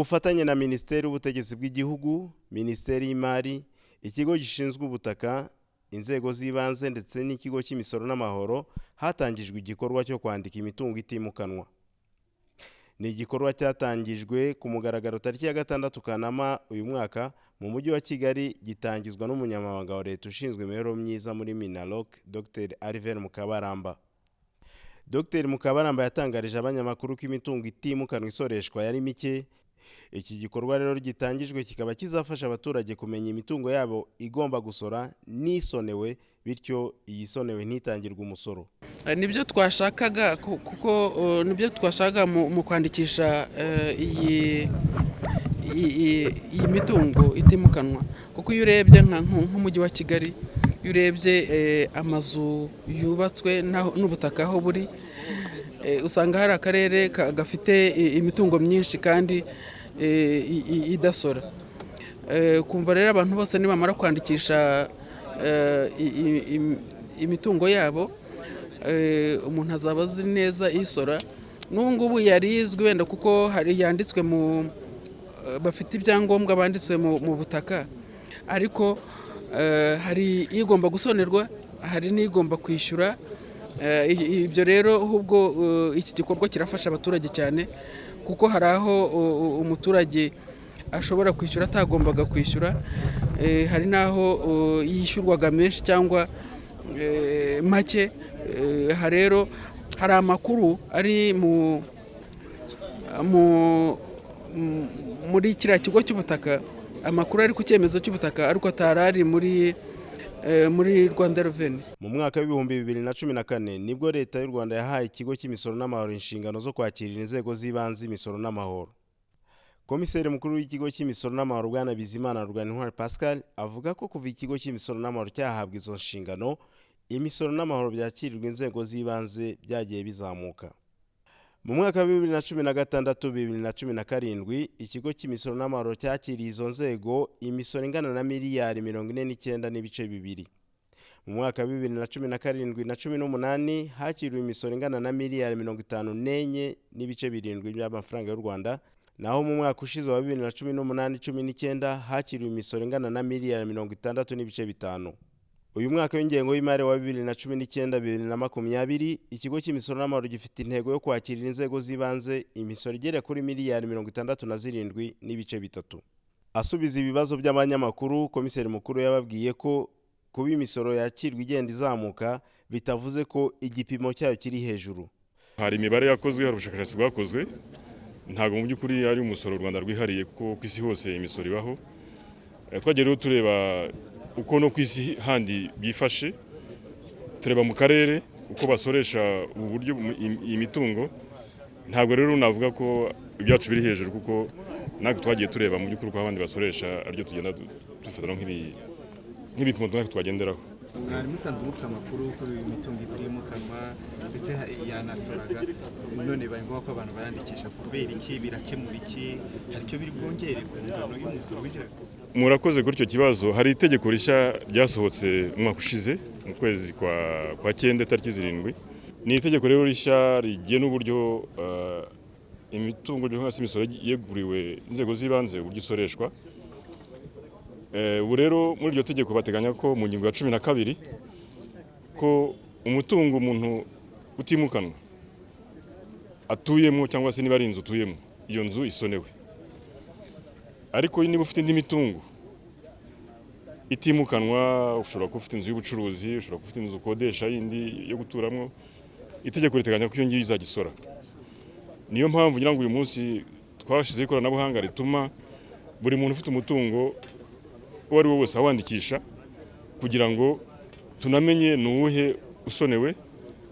Bufatanye na Minisiteri y'Ubutegetsi bw'Igihugu, Minisiteri y'Imari, Ikigo gishinzwe Ubutaka, inzego z'ibanze ndetse n'Ikigo cy'Imisoro n'Amahoro, hatangijwe igikorwa cyo kwandika imitungo itimukanwa. Ni igikorwa cyatangijwe ku mugaragaro tariki ya 6 Kanama uyu mwaka mu Mujyi wa Kigali, gitangizwa n'Umunyamabanga wa Leta ushinzwe imibereho myiza muri MINALOC, Dr Alvera Mukabaramba. Dr Mukabaramba yatangarije abanyamakuru ko imitungo itimukanwa isoreshwa yari mike. Iki gikorwa rero gitangijwe kikaba kizafasha abaturage kumenya imitungo yabo igomba gusora n'isonewe, bityo iyisonewe ntitangirwe umusoro. Nibyo twashakaga, kuko nibyo twashakaga mu kwandikisha iyi mitungo itimukanwa, kuko iyo urebye nk'Umujyi wa Kigali, iyo urebye amazu yubatswe n'ubutaka aho buri, usanga hari akarere gafite imitungo myinshi kandi idasora. Kumva rero abantu bose nibamara kwandikisha imitungo yabo, umuntu azaba azi neza isora. N'ubu ngubu yari izwi wenda, kuko hari yanditswe mu bafite ibyangombwa banditse mu butaka, ariko hari igomba gusonerwa, hari n'igomba kwishyura. Ibyo rero ahubwo iki gikorwa kirafasha abaturage cyane, kuko hari aho umuturage ashobora kwishyura atagombaga kwishyura, hari n'aho yishyurwaga menshi cyangwa make. Aha rero hari amakuru ari muri kiriya kigo cy'ubutaka, amakuru ari ku cyemezo cy'ubutaka, ariko atari ari muri Rwanda Revenue. Mu mwaka wa 2014 nibwo Leta y'u Rwanda yahaye Ikigo cy'Imisoro n'Amahoro inshingano zo kwakirira inzego z'ibanze imisoro n'amahoro. Komiseri Mukuru w'Ikigo cy'Imisoro n'Amahoro, Bwana Bizimana Ruganintwari Pascal, avuga ko kuva Ikigo cy'Imisoro n'Amahoro cyahabwa izo nshingano, imisoro n'amahoro byakirirwa inzego z'ibanze byagiye bizamuka. Mu mwaka wa 2016, 2017, Ikigo cy'Imisoro n'Amahoro cyakiriye izo nzego imisoro ingana na miliyari 49.2. Mu mwaka wa 2017 na 18 hakiriwe imisoro ingana na miliyari 54.7 by'amafaranga y'u Rwanda, naho mu mwaka ushize wa 2018, 19 hakiriwe imisoro ingana na miliyari 60.5. Uyu mwaka w'ingengo y'imari wa 2019, 2020, Ikigo cy'Imisoro n'Amahoro gifite intego yo kwakirira inzego z'ibanze imisoro igera kuri miliyari 67.3. Asubiza ibibazo by'abanyamakuru, Komiseri Mukuru yababwiye ko kuba imisoro yakirwa igenda izamuka bitavuze ko igipimo cyayo kiri hejuru. Hari imibare yakozwe, hari ubushakashatsi bwakozwe. Ntabwo mu by'ukuri ari umusoro u Rwanda rwihariye, kuko ku isi hose imisoro ibaho. Twagiye rero tureba uko no ku isi handi byifashe, tureba mu karere uko basoresha ubu buryo iyi mitungo. Ntabwo rero navuga ko ibyacu biri hejuru, kuko natwe twagiye tureba mu by'ukuri uko abandi basoresha, aribyo tugenda dufata nk'ibipimo natwe twagenderaho. Mwari musanzwe mufite amakuru ko imitungo itimukanwa ndetse yanasoraga, none bibaye ngombwa ko abantu bayandikisha. Kubera iki? Birakemura iki? Hari icyo biri bwongere ku ngano y'umusoro winjira? Murakoze kuri icyo kibazo. Hari itegeko rishya ryasohotse umwaka ushize mu kwezi kwa cyenda, tariki 7. Ni itegeko rero rishya rigena uburyo imitungo cyangwa se imisoro yeguriwe inzego z'ibanze, uburyo isoreshwa. Ubu rero muri iryo tegeko bateganya ko mu ngingo ya 12 ko umutungo umuntu utimukanwa atuyemo, cyangwa se niba ari inzu utuyemo, iyo nzu isonewe, ariko niba ufite indi mitungo itimukanwa, ushobora kuba ufite inzu y'ubucuruzi, ushobora kuba ufite inzu ukodesha yindi yo guturamo, itegeko riteganya ko iyo ngiyo izajya isora. Niyo mpamvu ngira ngo uyu munsi twashyizeho ikoranabuhanga rituma buri muntu ufite umutungo uwo ari we wese awandikisha, kugira ngo tunamenye ni uwuhe usonewe,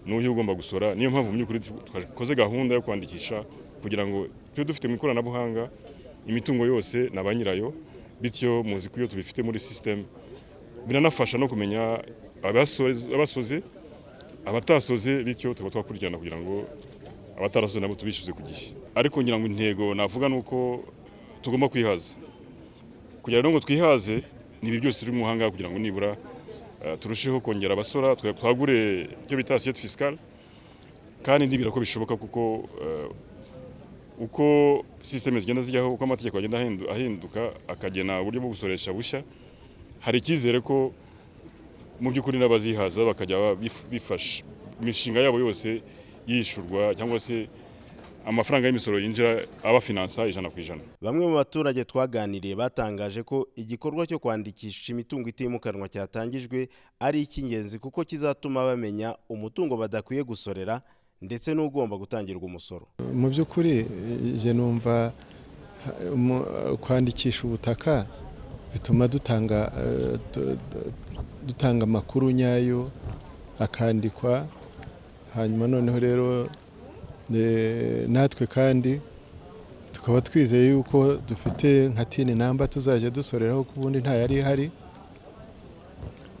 ni uwuhe ugomba gusora. Niyo mpamvu mu by'ukuri twakoze gahunda yo kwandikisha, kugira ngo tube dufite mu ikoranabuhanga imitungo yose na ba nyirayo. Bityo muzi ko iyo tubifite muri system biranafasha no kumenya abasoze, abatasoze, bityo tukaba twakurikirana kugira ngo abatarasoze nabo tubishyuze ku gihe. Ariko ngira ngo intego navuga ni uko tugomba kwihaza. Kugira ngo twihaze ni ibi byose turi mu muhanga, kugira ngo nibura turusheho kongera abasora, twagure icyo bita assiette fiscale. Kandi ndibwira ko bishoboka, kuko Uko système zigenda zijyaho, uko amategeko agenda ahinduka akagena uburyo bwo gusoresha bushya, hari icyizere ko mu by'ukuri n'abazihaza bakajya bifasha imishinga yabo yose yishyurwa, cyangwa se amafaranga y'imisoro yinjira abafinansa 100%. Bamwe mu baturage twaganiriye batangaje ko igikorwa cyo kwandikisha imitungo itimukanwa cyatangijwe ari icy'ingenzi, kuko kizatuma bamenya umutungo badakwiye gusorera ndetse n'ugomba gutangirwa umusoro. Mu by'ukuri je numva kwandikisha ubutaka bituma dutanga amakuru nyayo akandikwa, hanyuma noneho rero natwe kandi tukaba twizeye yuko dufite nka TIN number tuzajya dusoreraho, ku bundi nta yari ihari.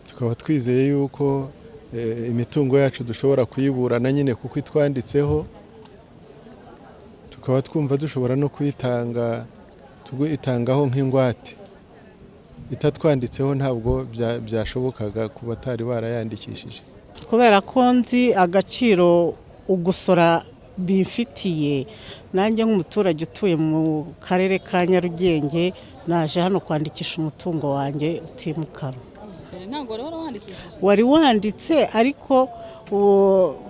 Tukaba twizeye yuko imitungo yacu dushobora kuyiburana nyine kuko itwanditseho, tukaba twumva dushobora no kuyitanga, tuyitangaho nk'ingwate. Itatwanditseho ntabwo byashobokaga ku batari barayandikishije. Kubera ko nzi agaciro ugusora bifitiye, nanjye nk'umuturage utuye mu karere ka Nyarugenge naje hano kwandikisha umutungo wanjye utimukanwa. Ntabwo wari warawandikishije? Wari wanditse, ariko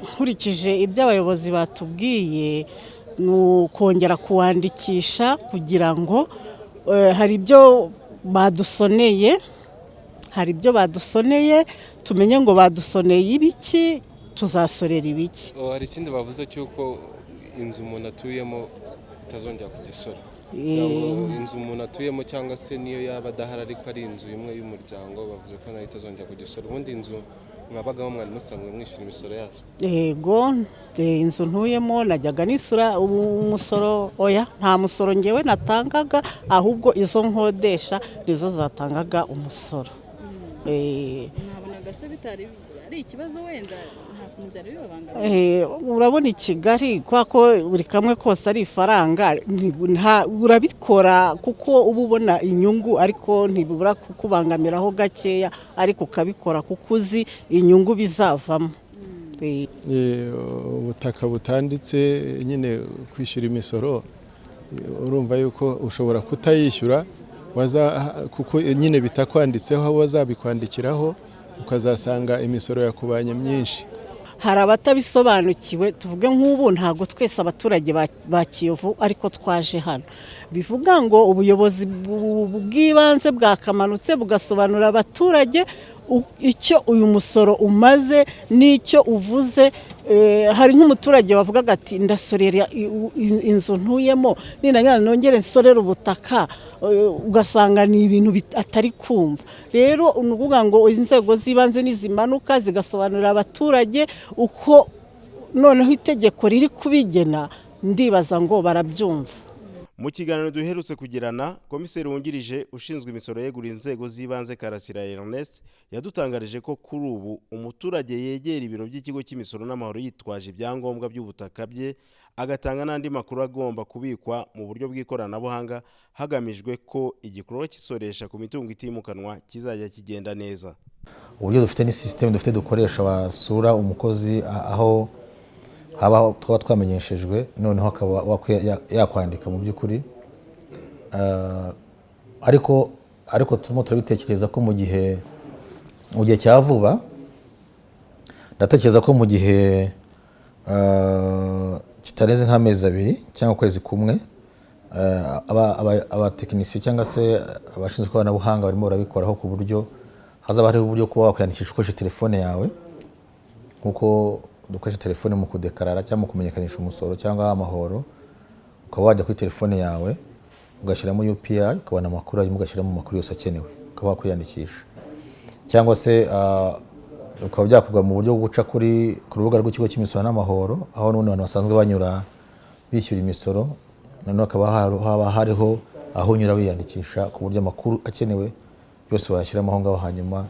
nkurikije ibyo abayobozi batubwiye ni ukongera kuwandikisha kugira ngo hari ibyo badusoneye tumenye ngo badusoneye ibiki, tuzasorera ibiki. Hari ikindi bavuze cy'uko inzu umuntu atuyemo itazongera kugisora. Inzu umuntu atuyemo cyangwa se niyo yaba adahari ariko ari inzu imwe y'umuryango, bavuze ko nayo itazongera kugisora. Ubundi inzu mwabagamo mwari musanzwe mwishyura imisoro yazo? Yego, inzu ntuyemo najyaga nisura umusoro. Oya, nta musoro ngewe natangaga, ahubwo izo nkodesha nizo zatangaga umusoro. Mwabonaga se bitari ari ikibazo, wenda nta kuntu byari bibabangamiye? Urabona i Kigali kubera ko buri kamwe kose ari ifaranga, urabikora kuko uba ubona inyungu, ariko ntibibura kukubangamiraho gakeya, ariko ukabikora kuko uzi inyungu bizavamo. Ubutaka butanditse nyine, kwishyura imisoro, urumva yuko ushobora kutayishyura kuko nyine bitakwanditseho, aho bazabikwandikiraho ukazasanga imisoro yakubanye myinshi. Hari abatabisobanukiwe. Tuvuge nk'ubu ntabwo twese abaturage ba Kiyovu ariko twaje hano, bivuga ngo ubuyobozi bw'ibanze bwakamanutse bugasobanurira abaturage icyo uyu musoro umaze n'icyo uvuze. Hari nk'umuturage wavugaga ati: "Ndasorera inzu ntuyemo, nindangiza nongere nsorere ubutaka," ugasanga ni ibintu atari kumva. Rero ni ukuvuga ngo inzego z'ibanze nizimanuka zigasobanurira abaturage uko noneho itegeko riri kubigena, ndibaza ngo barabyumva. Mu kiganiro duherutse kugirana, komiseri wungirije ushinzwe imisoro yeguriye inzego z'ibanze, Karasira Ernest, yadutangarije ko kuri ubu umuturage yegera ibiro by'ikigo cy'imisoro n'amahoro yitwaje ibyangombwa by'ubutaka bye, agatanga n'andi makuru agomba kubikwa mu buryo bw'ikoranabuhanga, hagamijwe ko igikorwa cy'isoresha ku mitungo itimukanwa kizajya kigenda neza. Uburyo dufite ni système dufite dukoresha, basura umukozi aho haba twaba twamenyeshejwe, noneho akaba yakwandika mu by'ukuri. Ariko turimo turabitekereza ko mu gihe cya vuba, ndatekereza ko mu gihe kitarenze nk'amezi 2 cyangwa ukwezi kumwe, abatekinisiye cyangwa se abashinzwe ikoranabuhanga barimo barabikoraho ku buryo hazaba hariho uburyo kuba wakwiyandikisha ukoresheje telefone yawe, nk'uko dukoresha telefone mu kudekarara cyangwa mu kumenyekanisha umusoro cyangwa amahoro. Ukaba wajya kuri telefone yawe ugashyiramo UPI, ukabona amakuru, hanyuma ugashyiramo amakuru yose akenewe, ukaba wakwiyandikisha, cyangwa se bikaba byakorwa mu buryo bwo guca ku rubuga rw'ikigo cy'imisoro n'amahoro, aho n'ubundi abantu basanzwe banyura bishyura imisoro, noneho hakaba haba hariho aho unyura wiyandikisha, ku buryo amakuru akenewe yose wayashyiramo aho ngaho, hanyuma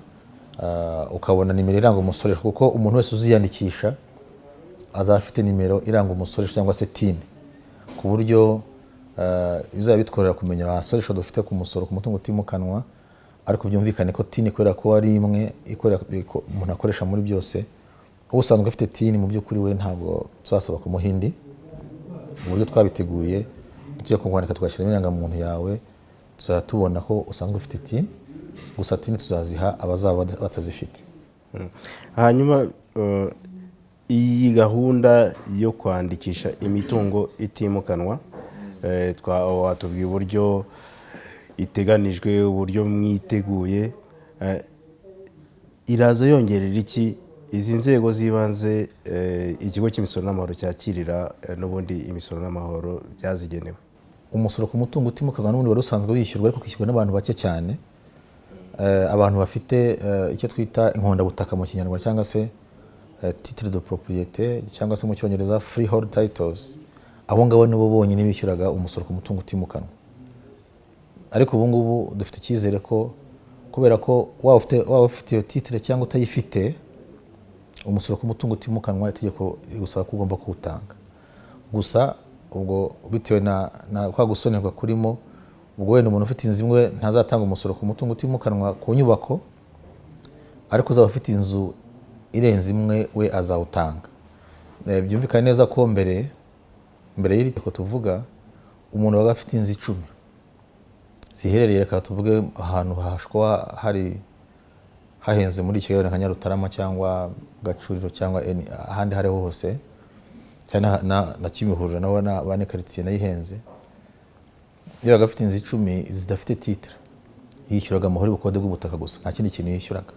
ukabona nimero iranga umusoresha, kuko umuntu wese uziyandikisha azaba afite nimero iranga umusoresha cyangwa se TIN, ku buryo bizaba bitworohera kumenya abasoresha dufite ku musoro ku mutungo utimukanwa. Ariko byumvikane ko TIN, kubera ko ari imwe umuntu akoresha muri byose, usanzwe afite TIN mu by'ukuri we ntabwo tuzasaba kumuha indi. Uburyo twabiteguye, tujya kukwandika tugashyiramo irangamuntu yawe, tuzajya tubona ko usanzwe ufite TIN. Gusa TIN tuzaziha abazaba batazifite. Hanyuma iyi gahunda yo kwandikisha imitungo itimukanwa, watubwiye uburyo iteganijwe, uburyo mwiteguye, iraza yongerera iki izi nzego z'ibanze, ikigo cy'imisoro n'amahoro cyakirira n'ubundi imisoro n'amahoro byazigenewe? Umusoro ku mutungo utimukanwa n'ubundi wari usanzwe wishyurwa, ariko ukishyurwa n'abantu bake cyane, abantu bafite icyo twita inkondabutaka mu Kinyarwanda, cyangwa se titre de propriété, cyangwa se mu Cyongereza freehold titles. Abo ngabo nibo bonyine bishyuraga umusoro ku mutungo utimukanwa. Ariko ubu ngubu dufite icyizere ko kubera ko waba ufite iyo titre cyangwa utayifite, umusoro ku mutungo utimukanwa itegeko rigusaba ko ugomba kuwutanga. Gusa ubwo bitewe na kwa gusonerwa kurimo, ubwo wenda umuntu ufite inzu imwe ntazatanga umusoro ku mutungo utimukanwa ku nyubako, ariko uzaba ufite inzu irenze imwe we azawutanga. Byumvikane neza ko mbere y'iri tegeko tuvuga, umuntu wabaga afite inzu 10 ziherereye, reka tuvuge ahantu hashobora hari hahenze muri Kigali nka Nyarutarama cyangwa Gacuriro cyangwa ahandi aho ariho hose, cyane na Kimihurura, naho bane karitsiye nayo ihenze, iyo yabaga afite inzu 10 zidafite titre, yishyuraga amahoro y'ubukode bw'ubutaka gusa, nta kindi kintu yishyuraga.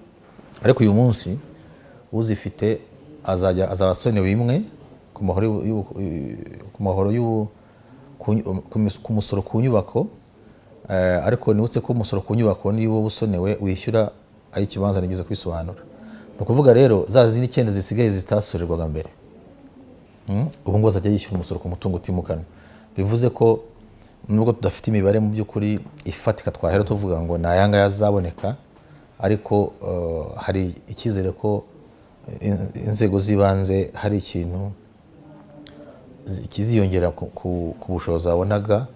Ariko uyu munsi uzifite azajya azaba asonewe imwe ku mahoro y'ubu- ku mahoro y'ubu- ku ku mis- ku musoro ku nyubako. Ariko nibutse ko umusoro ku nyubako niba uba usonewe wishyura ay'ikibanza, nigeze kubisobanura. Ni ukuvuga rero za zindi icyenda zisigaye zitasorerwaga mbere, ubu ngubu azajya yishyura umusoro ku mutungo utimukanwa. Bivuze ko nubwo tudafite imibare mu by'ukuri ifatika twahera tuvuga ngo ni aya ngaya azaboneka, ariko hari icyizere ko inzego z'ibanze hari ikintu kiziyongera ku bushobozi babonaga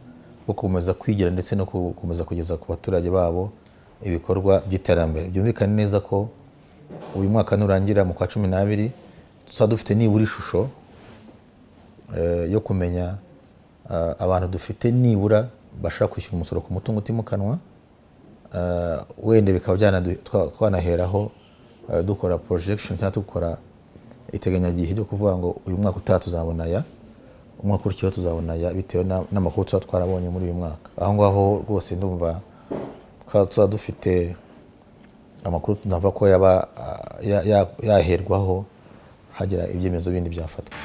bwo gukomeza kwigira ndetse no gukomeza kugeza ku baturage babo ibikorwa by'iterambere. Byumvikane neza ko uyu mwaka nurangira mu kwa 12 tuzaba dufite nibura ishusho yo kumenya abantu dufite nibura bashobora kwishyura umusoro ku mutungo utimukanwa. Wenda bikaba twanaheraho dukora projection cyangwa dukora iteganyagihe ryo kuvuga ngo uyu mwaka utaha tuzabona aya, umwaka ukurikiyeho tuzabona aya, bitewe n'amakuru tuba twarabonye muri uyu mwaka. Aho ngaho rwose ndumva twaba tuzaba dufite amakuru tunavuga ko yaba yaherwaho hagira ibyemezo bindi byafatwa.